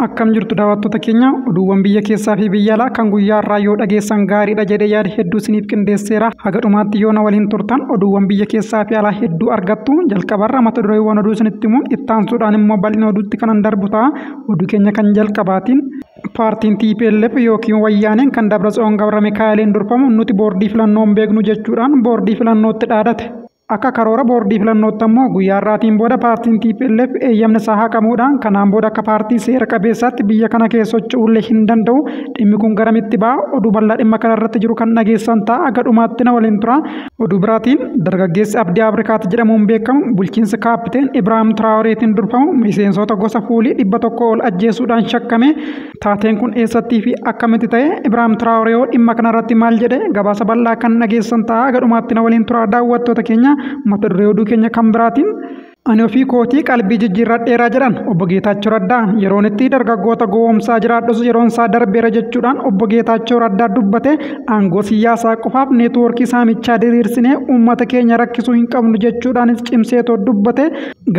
Akkam jirtu daawwattoota keenya, oduuwwan biyya keessaa fi biyya alaa kan guyyaa irraa yoo dhageessan gaariidha jedhee yaada hedduu isiniif qindeesseera. Haga dhumaatti yoo na waliin turtan oduuwwan biyya keessaa fi alaa hedduu argattu. Jalqabarra mata dureewwan oduu isinitti himuun ittaansuudhaan immoo bal'ina oduutti kanan darbu ta'a. Oduu keenya kan jalqabaatiin paartiin TPLF yookiin Wayyaaneen kan Dabratsiyoon Gabra Mikaa'eliin durfamu nuti boordii filannoo hin beeknu jechuudhaan boordii filannootti dhaadate. Akka karoora boordii filannootti ammoo guyyaa har'aatiin booda paartiin TPLF eeyyamni isaa haqamuudhaan kanaan booda akka paartii seera qabeessaatti biyya kana keessa socho'uullee hin danda'u. Dhimmi kun garamitti ba'a? Oduu bal'aa dhimma kana irratti jiru kan dhageessan ta'a. Haga dhumaatti na waliin tura. Oduu biraatiin dargaggeessi Abdii Afrikaatti jedhamuun beekamu bulchiinsa kaappiteen Ibraahim Tiraaworeetiin durfamu miseensota gosa fuulii 100 ol ajjeesuudhaan shakkame. Taateen kun eessattii fi akkamitti ta'e? Ibraahim Tiraaworee hoo dhimma kana irratti maal jedhe? Gabaasa bal'aa kan dhageessan ta'a. Haga dhumaatti na waliin tura daawwattoota keenya. Mata duree oduu keenya kan biraatiin ani ofii kootii qalbii jijjiirradheeraa jedhan obbo Geetaachoo Raddaa. Yeroon itti dargaggoota gowwoomsaa jiraadhus yeroon isaa darbeera jechuudhaan obbo Geetaachoo Raddaa dubbate. Aangoo siyaasaa qofaaf neetwoorkii saamichaa diriirsinee uummata keenya rakkisuu hin qabnu jechuudhaanis cimseetoo dubbate.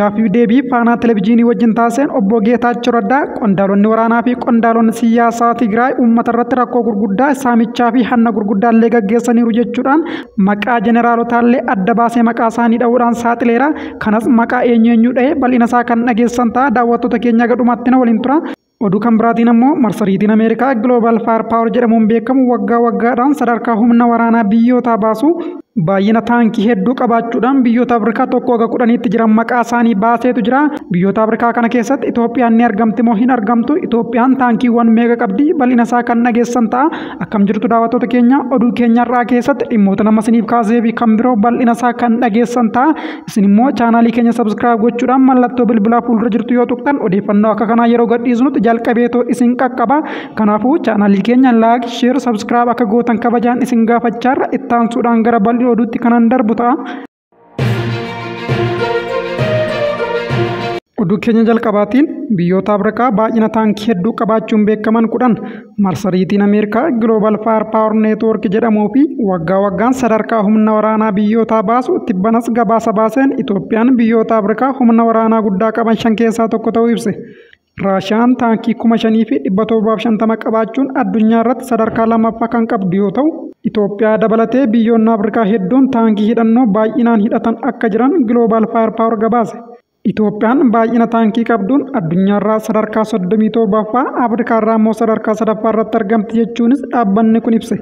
Gaaffii deebii Faanaa Televijiinii wajjin taasiseen obbo Geetaachoo Raddaa qondaalonni waraanaa fi qondaalonni siyaasaa Tigraay uummata irratti rakkoo gurguddaa saamichaa fi hanna gurguddaa illee gaggeessaniiru jechuudhaan maqaa jeneraalotaallee adda baasee maqaa isaanii dha'uudhaan saaxileera. Kanas maqaa eenyu eenyu dha'ee bal'ina isaa kan dhageessan ta'a. Daawwattoota keenya haga dhumaatti na waliin tura. Oduu kan biraatiin ammoo marsariitiin Ameerikaa Global Fire Power jedhamuun beekamu waggaa waggaadhaan sadarkaa humna waraanaa biyyootaa baasu baay'ina taankii hedduu qabaachuudhaan biyyoota Afrikaa 1 haga 10tti jiran maqaa isaanii baaseetu jira. Biyyoota Afrikaa kana keessatti Itoophiyaan ni argamti moo hin argamtu? Itoophiyaan taankiiwwan meeqa qabdi? Bal'ina isaa kan dhageessan ta'a. Akkam jirtu daawwattoota keenya, oduu keenya irraa keessatti dhimmoota nama isiniif kaasee fi kan biroo bal'ina isaa kan dhageessan ta'a. Isin immoo chaanaalii keenya subscribe gochuudhaan mallattoo bilbilaa fuuldura jirtu yoo tuqxan odeeffannoo akka kanaa yeroo gadhiisnutti jalqabeetoo isin qaqqaba. Kanaafuu chaanaalii keenya like, share, subscribe akka gootan kabajaan isin gaafachaarra ittaansuudhaan gara bal'ina oduutti kanan darbu ta'a. Oduu keenya jalqabaatiin biyyoota Afrikaa baay'ina taankii hedduu qabaachuun beekaman 10 marsariitiin Ameerikaa Global Fire Power Network jedhamuu fi waggaa waggaan sadarkaa humna waraanaa biyyootaa baasu tibbanas gabaasa baaseen Itoophiyaan biyyoota Afrikaa humna waraanaa guddaa qaban 5 keessaa tokko ta'uu ibse. Raashiyaan taankii 5750 qabaachuun addunyaa irratti sadarkaa 2ffaa kan qabdu yoo ta'u, Itoophiyaa dabalatee biyyoonni Afrikaa hedduun taankii hidhannoo baay'inaan hidhatan akka jiran Global Fire Power gabaase. Itoophiyaan baay'ina taankii qabduun addunyaarraa sadarkaa 37ffaa, Afrikaarraa immoo sadarkaa 3ffaa irratti argamti jechuunis dhaabbanni kun ibse.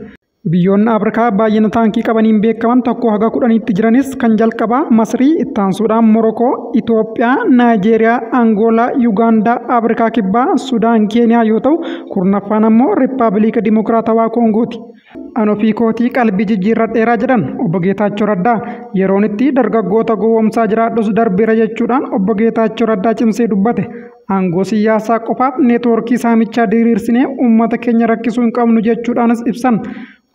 Biyyoonni Afrikaa baay'ina taankii qabaniin beekaman 1 haga 10tti jiranis kan jalqabaa Masrii, ittaansuudhaan Morokoo, Itoophiyaa, Naayijeeriyaa, Angoolaa, Yuugaandaa, Afrikaa Kibbaa, Sudaan, Keeniyaa yoo ta'u, 10ffaan ammoo Riippaabilika Dimokiraatawaa Koongooti. Ani ofii kootii qalbii jijjiirradheeraa jedhan obbo Geetaachoo Raddaa. Yeroon itti dargaggoota gowwoomsaa jiraadhus darbeera jechuudhaan obbo Geetaachoo Raddaa cimsee dubbate. Aangoo siyaasaa qofaaf neetwoorkii saamichaa diriirsinee uummata keenya rakkisuu hin qabnu jechuudhaanis ibsan.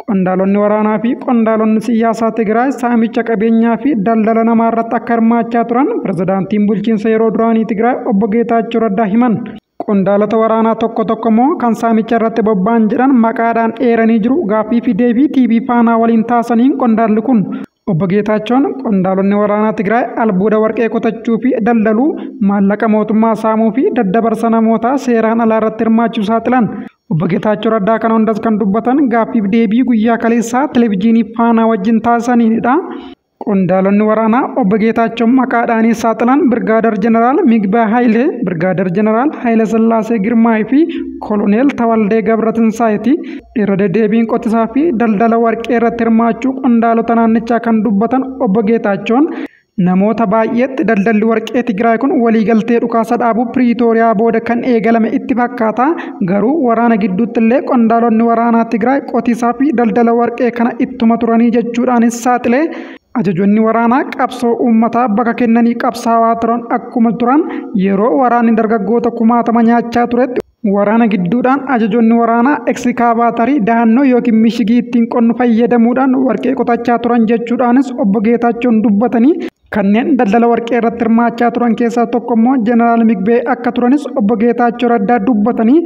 Qondaalonni waraanaa fi qondaalonni siyaasaa Tigraay saamicha qabeenyaa fi daldala namaa irratti akka hirmaachaa turan pirezidaantiin bulchiinsa yeroo duraanii Tigraay obbo Geetaachoo Raddaa himan. Qondaalota waraanaa tokko tokko immoo kan saamicha irratti bobba'an jedhan maqaadhaan eeranii jiru. Gaaffii fi deebii TV Faanaa waliin taasisaniin qondaalli kun obbo Geetaachoon qondaalonni waraanaa Tigraay albuuda warqee qotachuu fi daldaluu, maallaqa mootummaa saamuu fi daddabarsa namootaa seeraan alaa irratti hirmaachuu saaxilan. Obbo Geetaachoo Raddaa kana hundas kan dubbatan gaaffiif deebii guyyaa kaleessaa televijiinii Faanaa wajjin taasisaniinidha. Qondaalonni waraanaa obbo Geetaachoon maqaadhaanii saaxilan Birgaadar Jeneraal Migbaa Hayilee, Birgaadar Jeneraal Haayile Sillaasee Girmaayii fi Koloneel Tawaldee Gabratinsaayiti. Irra deddeebiin qotisaa fi daldala warqee irratti hirmaachuu qondaalota naannichaa kan dubbatan obbo Geetaachoon namoota baay'eetti daldalli warqee Tigraay kun waliigaltee dhukaasa dhaabuu Piriitooriyaa booda kan eegalame itti fakkaata. Garuu waraana gidduutti illee qondaalonni waraanaa Tigraay qotisaa fi daldala warqee kana ittuma turanii jechuudhaanis saaxilee. Ajajoonni waraanaa qabsoo uummataa bakka kennanii qabsaawaa turan akkuma turan yeroo waraanni dargaggoota kumaatama nyaachaa turetti waraana gidduudhaan ajajoonni waraanaa ekskaavaatarii dahannoo yookiin mishigii ittiin qonnu fayyadamuudhaan warqee qotachaa turan jechuudhaanis obbo Geetaachoon dubbatanii kanneen daldala warqee irratti hirmaachaa turan keessaa tokko immoo Jeneraal Migbee akka turanis obbo Geetaachoo Raddaa dubbatanii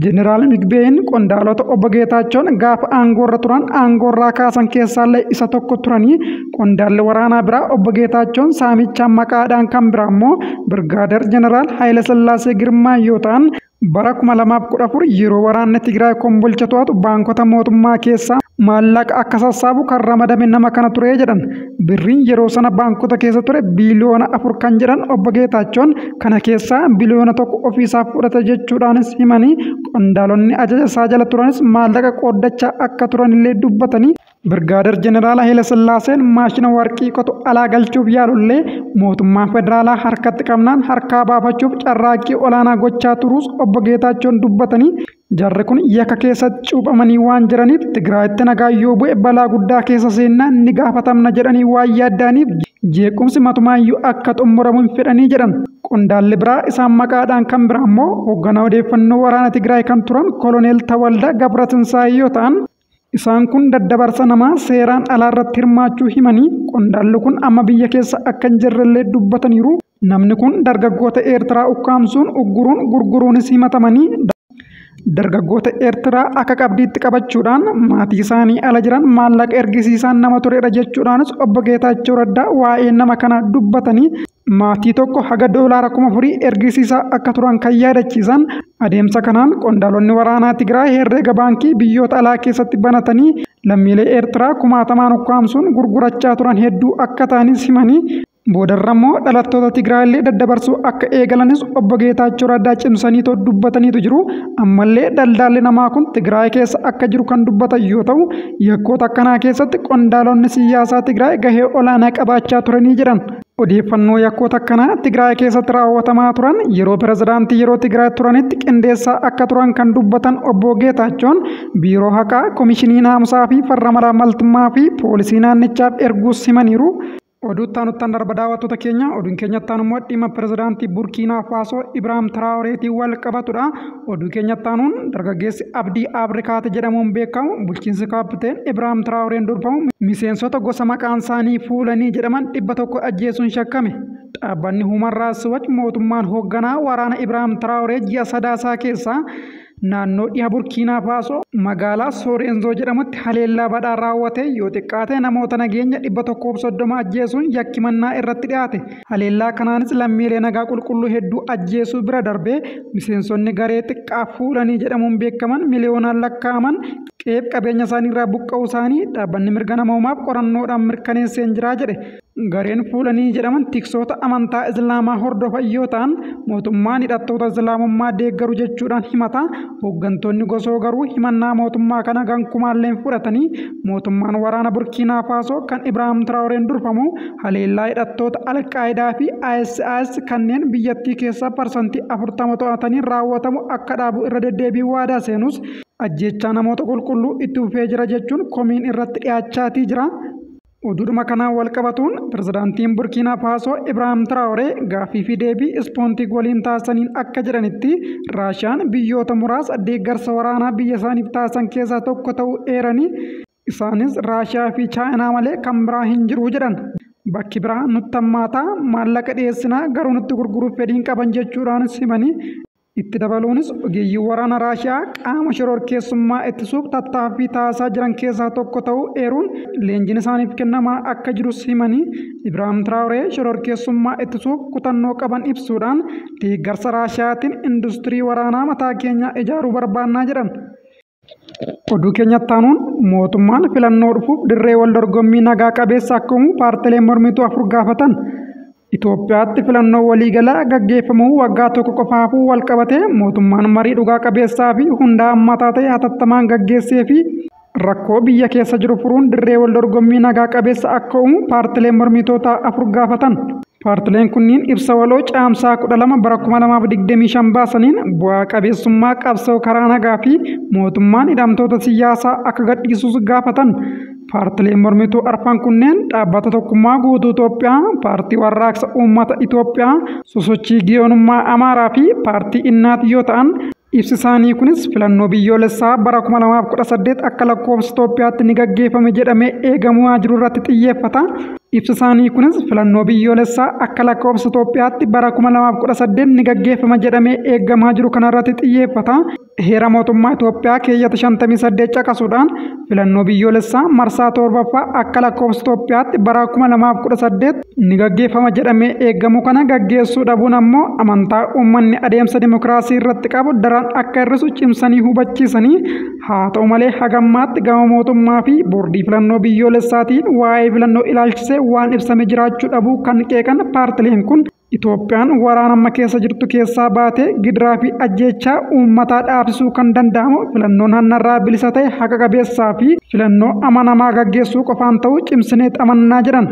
Jeneraal Migbeen qondaalota obbo Geetaachoon gaafa aangoorra turan aangoorraa kaasan keessaallee isa tokko turanii qondaalli waraanaa biraa obbo Geetaachoon saamichaan maqaadhaan kan biraa immoo Birgaadar Jeneraal Haayile Sillaasee Girmaa yoo ta'an Bara 2014 yeroo waraanni Tigraay Kombolcha to'atu baankota mootummaa keessaa maallaqa akka sassaabu kan ramadame nama kana ture jedhan. Birriin yeroo sana baankota keessa ture biliyoona 4 kan jedhan obbo Geetaachoon, kana keessaa biliyoona 1 ofiisaaf fudhate jechuudhaanis himanii, qondaalonni ajaja isaa jala turanis maallaqa qooddachaa akka turanillee dubbatanii, Birgaader Jeneraal Haayila Sillaaseen maashina warqii qotu alaa galchuuf yaalullee mootummaan federaalaa harkatti qabnaan harkaa baafachuuf carraaqqii olaanaa gochaa turuus obbo Geetaachoon dubbatanii, jarri kun yakka keessatti cuuphamanii waan jiraniif Tigraayitti nagaa yoo bu'e balaa guddaa keessa seennaa ni gaafatamna jedhanii waan yaaddaniif jeequmsi matumaayyuu akka xumuramu hin fedhanii jedhan. Qondaalli biraa isaan maqaadhaan kan biraa immoo hoogganaa odeeffannoo waraana Tigraay kan turan Koloneel Tawaldaa Gabratinsaayee yoo ta'an, isaan kun daddabarsa namaa seeraan alaa irratti hirmaachuu himanii, qondaalli kun amma biyya keessa akka hin jirrellee dubbataniiru. Namni kun dargaggoota Eertiraa ukkaamsuun, ugguruun, gurguruunis himatamanii, dargaggoota Eertiraa akka qabdiitti qabachuudhaan maatii isaanii ala jiran maallaqa ergisiisaan nama turedha jechuudhaanis obbo Geetaachoo Raddaa waa'ee nama kana dubbatanii, maatii tokko haga doolaara 4,000 ergisiisaa akka turan kan yaadachiisan, adeemsa kanaan qondaalonni waraanaa Tigraay herreega baankii biyyoota alaa keessatti banatanii lammiilee Eertiraa kumaatamaan ukkaamsuun gurgurachaa turan hedduu akka ta'anis himanii, boodarra immoo dhalattoota Tigraayillee daddabarsuu akka eegalanis obbo Geetaachoo Raddaa cimsanii dubbataniitu jiru. Ammallee daldaalli namaa kun Tigraay keessa akka jiru kan dubbatan yoo ta'u, yakkoota akkanaa keessatti qondaalonni siyaasaa Tigraay gahee olaanaa qabaachaa turanii jedhan. Odeeffannoo yakkoota akkanaa Tigraay keessatti raawwatamaa turan yeroo pirezidaantii yeroo Tigraay turanitti qindeessaa akka turan kan dubbatan obbo Geetaachoon, biiroo haqaa, komishinii naamusaa fi farra malaamaltummaa fi poolisii naannichaaf erguus himaniiru. Oduu itti aanuttan darba, daawwattoota keenya. Oduun keenya itti aanu immoo dhimma pirezidaantii Burkiinaa Faasoo Ibraahim Tiraaworeetiin wal qabatudha. Oduu keenya itti aanuun dargaggeessi Abdii Afrikaati jedhamuun beekamu, bulchiinsi kaappiteen Ibraahim Tiraaworeen durfamu miseensota gosa maqaan isaanii Fuulanii jedhaman 100 ajjeesuun shakkame. Dhaabbanni Human Rights Watch mootummaan hoogganaa waraana Ibraahim Tiraaworee ji'a Sadaasaa keessaa naannoo dhiha Burkiinaa Faasoo magaalaa Soorenzoo jedhamutti haleellaa badhaa raawwate yoo xiqqaate namoota nageenya 130 ajjeesuun yakkimannaa irratti dhiyaate. Haleellaa kanaanis lammiilee nagaa qulqulluu hedduu ajjeesuu bira darbee miseensonni garee xiqqaa Fuulanii jedhamuun beekaman miliyoonaan lakkaa'aman qe'eef qabeenya isaanii irraa buqqa'uu isaanii dhaabbanni mirga namoomaaf qorannoodhaan mirkaneesseen jira jedhe. Gareen Fuulanii jedhaman tiksoota amantaa Islaamaa hordofan yoo ta'an, mootummaan hidhattoota Islaamummaa deeggaru jechuudhaan himata. Hooggantoonni gosoo garuu himannaa mootummaa kana gankumaallee fudhatanii, mootummaan waraana Burkiinaa Faasoo kan Ibraahim Tiraawureen durfamu haleellaa hidhattoota Alqaayidaa fi ISIS kanneen biyyattii keessaa 40% to'atanii raawwatamu akka dhaabu irra deddeebiin waadaa seenus, ajjeechaa namoota qulqulluu itti fufee jira jechuun komiin irratti dhiyaachaatii jira. Oduudhuma kanaan wal qabatuun pirezidaantiin Burkiinaa Faasoo Ibraahim Tiraawuree gaaffii fi deebii Ispoontiik waliin taasisaniin akka jedhanitti, Raashiyaan biyyoota muraasa deeggarsa waraanaa biyya isaaniif taasisan keessaa tokko ta'uu eeranii, isaanis Raashiyaa fi Chaayinaa malee kan biraa hin jiru jedhan. Bakki biraa nutti hammaataa, maallaqa dhiyeessinaa garuu nutti gurguruuf fedhiin qaban jechuudhaanis himanii, itti dabaluunis ogeeyyiin waraana Raashiyaa qaama shororkeessummaa ittisuuf tattaaffii taasisaa jiran keessaa tokko ta'uu eeruun leenjiin isaaniif kennamaa akka jirus himanii, Ibraahim Tiraawuree shororkeessummaa ittisuuf kutannoo qaban ibsuudhaan deeggarsa Raashiyaatiin industirii waraanaa mataa keenyaa ijaaruu barbaannaa jedhan. Oduu keenyatti aanuun mootummaan filannoo dhufuuf dirree wal dorgommii nagaa qabeessa akka uumu paartileen mormituu afur gaafatan. Itoophiyaatti filannoo waliigalaa gaggeeffamuu waggaa tokko qofaafuu wal qabatee mootummaan marii dhugaa qabeessaa fi hunda hammataa ta'e hatattamaan gaggeessee fi rakkoo biyya keessa jiru furuun dirree wal dorgommii nagaa qabeessa akka uumu paartileen mormitootaa afur gaafatan. Paartileen kunniin ibsa waloo Caamsaa 12 bara 2025 baasaniin bu'aa qabeessummaa qabsoo karaa nagaa fi mootummaan hidhamtoota siyaasaa akka gadhiisus gaafatan. Paartileen mormituu arfan kunneen Dhaabbata Tokkummaa Guutuu Itoophiyaa, Paartii Warraaqsa Uummata Itoophiyaa, Sosochii Giyoonummaa Amaaraa fi Paartii Innaat yoo ta'an, ibsi isaanii kunis filannoo biyyoolessaa bara 2018 akka lakkoofsa Itoophiyaatti ni gaggeeffame jedhamee eegamaa jiru irratti xiyyeeffata. Ibsi isaanii kunis filannoo biyyoolessaa akka lakkoofsa Itoophiyaatti bara 2018 ni gaggeeffama jedhamee eegamaa jiru kanarratti xiyyeeffata. Heera mootummaa Itoophiyaa keeyyata 58 caqasuudhaan filannoo biyyoolessaa marsaa 7ffaa akka lakkoofsa Itoophiyaatti bara 2018 ni gaggeeffama jedhamee eegamu kana gaggeessuu dhabuun ammoo amantaa uummanni adeemsa dimokiraasii irratti qabu daran akka hir'isu cimsanii hubachiisanii, haa ta'u malee hagammaatti gama mootummaa fi boordii filannoo biyyoolessaatiin waa'ee filannoo ilaalchisee waan ibsame jiraachuu dhabuu kan qeeqan paartileen kun, Itoophiyaan waraana amma keessa jirtu keessaa baatee gidiraa fi ajjeechaa uummataa dhaabsisuu kan danda'amu filannoon hannarraa bilisa ta'e, haqa qabeessaa fi filannoo amanamaa gaggeessuu qofaan ta'uu cimsinee amannaa jedhan.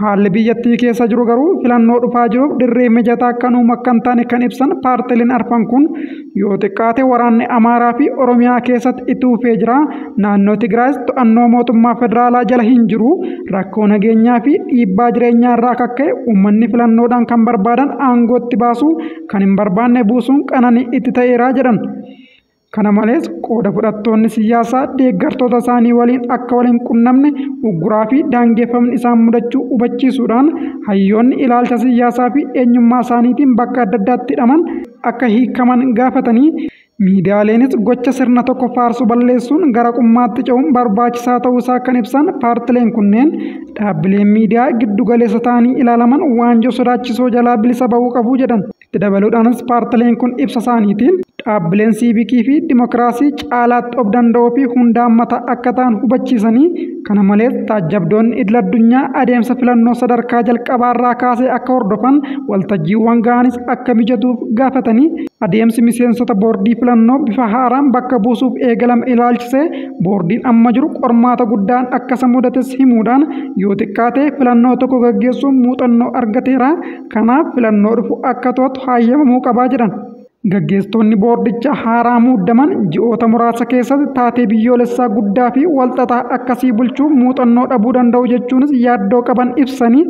Haalli biyyattii keessa jiru garuu filannoo dhufaa jiruuf dirree mijataa kan uumu akka hin taane kan ibsan paartileen arfan kun, yoo xiqqaate waraanni Amaaraa fi Oromiyaa keessatti itti fufee jira. Naannoo Tigraayis to'annoo mootummaa federaalaa jala hin jiru. Rakkoo nageenyaa fi dhiibbaa jireenyaa irraa akka ka'e uummanni filannoodhaan kan barbaadan aangootti baasu, kan hin barbaanne buusuun qananii itti ta'eera jedhan. Kana malees qooda fudhattoonni siyaasaa deeggartoota isaanii waliin akka waliin qunnamne ugguraa fi daangeffamni isaan mudachuu hubachiisuudhaan, hayyoonni ilaalcha siyaasaa fi eenyummaa isaaniitiin bakka adda addaatti hidhaman akka hiikaman gaafatanii, miidiyaaleenis gocha sirna tokko faarsu balleessuun gara qummaatti ce'uun barbaachisaa ta'uusaa kan ibsan paartileen kunneen, dhaabbileen miidiyaa giddu galeessa ta'anii ilaalaman waanjoo sodaachisoo jalaa bilisa ba'uu qabu jedhan. Itti dabaluudhaanis paartileen kun ibsa isaaniitiin dhaabbileen siivikii fi dimokiraasii caalaatti of danda'uu fi hundaammataa akka ta'an hubachiisanii, kana malees taajjabdoonni idil addunyaa adeemsa filannoo sadarkaa jalqabaarraa kaasee akka hordofan waltajjiiwwan ga'anis akka mijatuuf gaafatanii, adeemsi miseensota boordii filannoo bifa haaraan bakka buusuuf eegalame ilaalchisee boordiin amma jiru qormaata guddaan akka isa mudates himuudhaan, yoo xiqqaate filannoo tokko gaggeessuun muuxannoo argateera, kanaaf filannoo dhufu akka to'atu hayyamamuu qabaa jedhan. Gaggeessitoonni boordicha haaraa muuddaman ji'oota muraasa keessatti taatee biyyoolessaa guddaa fi walxaxaa akkasii bulchuuf muuxannoo dhabuu danda'u jechuunis yaaddoo qaban ibsanii,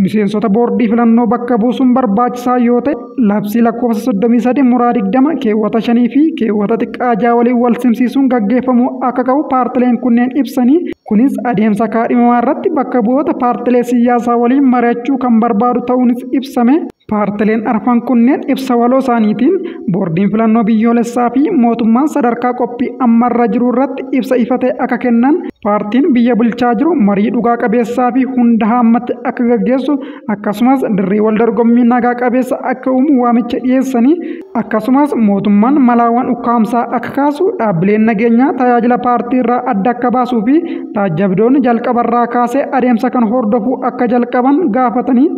miseensota boordii filannoo bakka buusuun barbaachisaa yoo ta'e labsii lakkoofsa 33 muraa 20 keewwata 5 fi keewwata xiqqaa 6 waliin wal simsiisuun gaggeeffamuu akka qabu paartileen kunneen ibsanii, kunis adeemsa kaadhimamaa irratti bakka bu'oota paartilee siyaasaa waliin mari'achuu kan barbaadu ta'uunis ibsame. Paartileen arfan kunneen ibsa waloo isaaniitiin boordiin filannoo biyyoolessaa fi mootummaan sadarkaa qophii ammarra jiru irratti ibsa ifa ta'e akka kennan, paartiin biyya bulchaa jiru marii dhugaa qabeessaa fi hunda haammate akka gaggeessu, akkasumas dirree wal dorgommii nagaa qabeessa akka uumu waamicha dhiyeessanii, akkasumas mootummaan malaawwan ukkaamsaa akka kaasu, dhaabbileen nageenyaa tajaajila paartii irraa adda akka baasuu fi taajjabdoonni jalqabarraa kaasee adeemsa kan hordofuu akka jalqaban gaafatanii.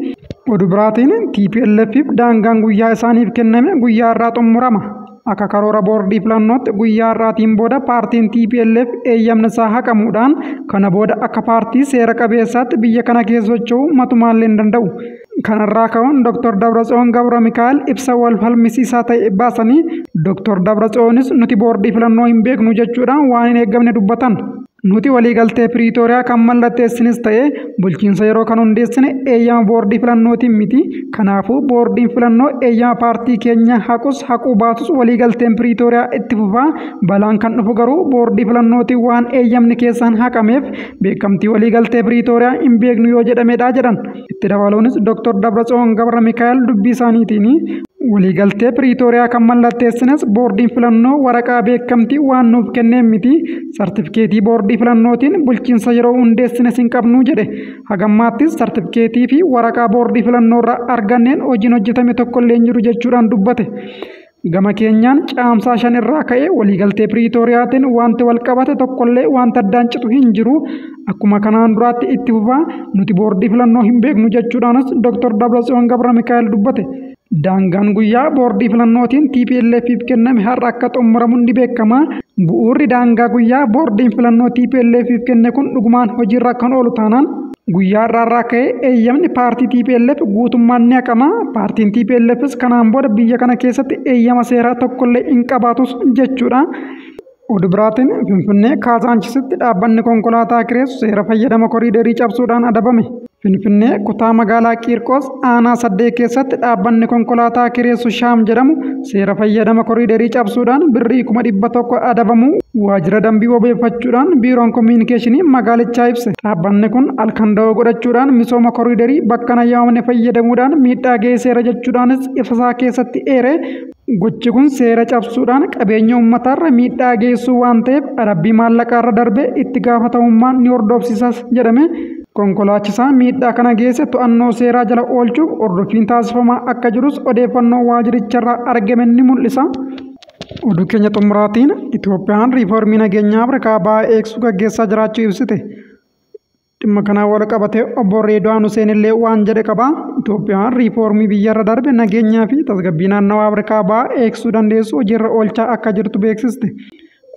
Oduu biraatiin TPLFif daangaan guyyaa isaaniif kenname guyyaa irraa xumurama. Akka karoora boordii filannootti guyyaa irraatiin booda paartiin TPLF eeyyamni isaa haqamuudhaan kana booda akka paartii seera qabeessaatti biyya kana keessa socho'uu matumaallee hin danda'u. Kanarraa ka'uun Dr. Dabratsiyoon Gabra Mikaa'el ibsa wal falmisiisaa ta'e baasanii, Dr. Dabratsiyoonis nuti boordii filannoo hin beeknu jechuudhaan waan hin eeggamne dubbatan. Nuti waliigaltee Piriitooriyaa kan mallatteessinis ta'e bulchiinsa yeroo kan hundeessine eeyyama boordii filannootiin miti. Kanaafuu boordiin filannoo eeyyama paartii keenya haqus haquu baatus waliigalteen Piriitooriyaa itti fufaa. Balaan kan dhufu garuu boordii filannootiin waan eeyyamni keessan haqameef beekamtii waliigaltee Piriitooriyaa hin beeknu yoo jedhamedha jedhan. Itti dabaluunis Dr. Dabratsiyoon Gabra Mikaa'el dubbii isaaniitiin, waliigaltee Piriitooriyaa kan mallatteessines boordiin filannoo waraqaa beekamtii waan nuuf kenneen miti. Sartifikeetii boordii filannootiin bulchiinsa yeroo hundeessines hin qabnu jedhe. Hagammaattis sartifikeetii fi waraqaa boordii filannoo irraa arganneen hojiin hojjetame tokkollee hin jiru jechuudhaan dubbate. Gama keenyaan caamsaa 5 irraa ka'ee waliigaltee Piriitooriyaatiin wanti wal qabate tokkollee wanta addaan citu hin jiru. Akkuma kanaan duraatti itti fufaa, nuti boordii filannoo hin beeknu jechuudhaanis Dr. Dabratsiyoon Gabra Mikaa'el dubbate. Daangaan guyyaa boordii filannootiin TPLFif kenname har'a akka xumuramu ni beekama. Bu'uurri daangaa guyyaa boordiin filannoo TPLFif kenne kun dhugumaan hojiirra kan oolu taanaan guyyaa irraa ka'ee eeyyamni paartii TPLF guutummaan ni haqama. Paartiin TPLFs kanaan booda biyya kana keessatti eeyyama seeraa tokkollee hin qabaatus jechuudha. Oduu biraatiin Finfinnee Kaazaanchisitti dhaabbanni konkolaataa kireessu seera fayyadama koriidarii cabsuudhaan adabame. Finfinnee kutaa magaalaa Qiirqos aanaa 8 keessatti dhaabbanni konkolaataa kireessu Shaam jedhamu seera fayyadama koriidarii cabsuudhaan birrii 100,000 adabamuu waajjira dambii wabeeffachuudhaan biiroon kominikeeshinii magaalichaa ibse. Dhaabbanni kun halkan da'oo godhachuudhaan misooma koriidarii bakka hin eeyyamamne fayyadamuudhaan miidhaa geessiseera jechuudhaanis ibsasaa keessatti eere. Gochi kun seera cabsuudhaan qabeenya uummataarra miidhaa geessuu waan ta'eef adabbii maallaqaarra darbee itti gaafatamummaan ni hordofsiisas jedhame. Konkolaachisaa miidhaa kana geesse to'annoo seeraa jala oolchuuf hordoffiin taasifamaa akka jirus odeeffannoo waajjiricharraa argame ni mul'isa. Oduu keenya xumuraatiin Itoophiyaan riiformii nageenyaa Afrikaa bahaa eegsisuu gaggeessaa jiraachuu ibsite. Dhimma kanaan wal qabatee obbo Reedwaan Huseen illee waan jedhe qaba. Itoophiyaan riiformii biyyarra darbe nageenyaa fi tasgabbii naannawaa Afrikaa bahaa eegsisuu dandeessu hojiirra oolchaa akka jirtu beeksiste.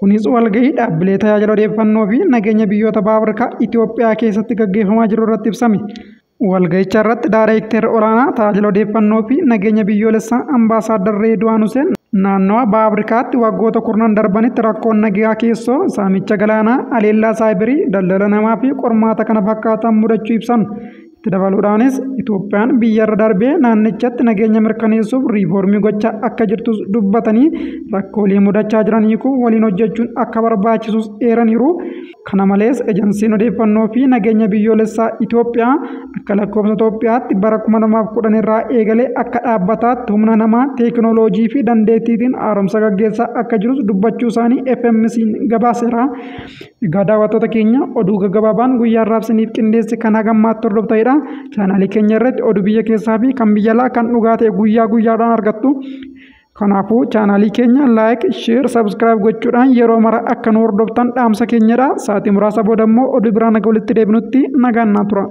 Kunis walgahii dhaabbilee tajaajila odeeffannoo fi nageenya biyyoota baha Afrikaa Itoophiyaa keessatti gaggeeffamaa jiru irratti ibsame. Walgahicha irratti Daayireektarri olaanaa tajaajila odeeffannoo fi nageenya biyyoolessaa Ambaasaadar Reedwaan Huseen naannawa baha Afrikaatti waggoota kurnan darbanitti rakkoon nagaa keessoo, saamicha galaanaa, haleellaa saayibarii, daldala namaa fi qormaata kana fakkaatan mudachuu ibsan. Itti dabaluudhaanis Itoophiyaan biyyarra darbee naannichatti nageenya mirkaneessuuf riiformii gochaa akka jirtus dubbatanii rakkoolee mudachaa jiran hiikuuf waliin hojjechuun akka barbaachisus eeraniiru. Kana malees ejensiin odeeffannoo fi nageenya biyyoolessaa Itoophiyaa akka lakkoofsa Itoophiyaatti bara 2010 irraa eegalee akka dhaabbataatti humna namaa, teekinooloojii fi dandeettiitiin haaromsa gaggeessaa akka jirus dubbachuu isaanii FMC'n gabaaseera. Egaa daawwattoota keenya, oduu gaggabaabaan guyyaa har'aaf isiniif qindeesse kan hagammaatti hordoftanidha. Chaanaalii keenya irratti oduu biyya keessaa fi kan biyya alaa kan dhugaa ta'e guyyaa guyyaadhaan argattu. Kanaafuu chaanaalii keenya like, share, subscribe gochuudhaan yeroo mara akka nu hordoftan dhaamsa keenyadha. Sa'aatii muraasa booda immoo oduu biraan naga walitti deebinutti nagaan naa tura.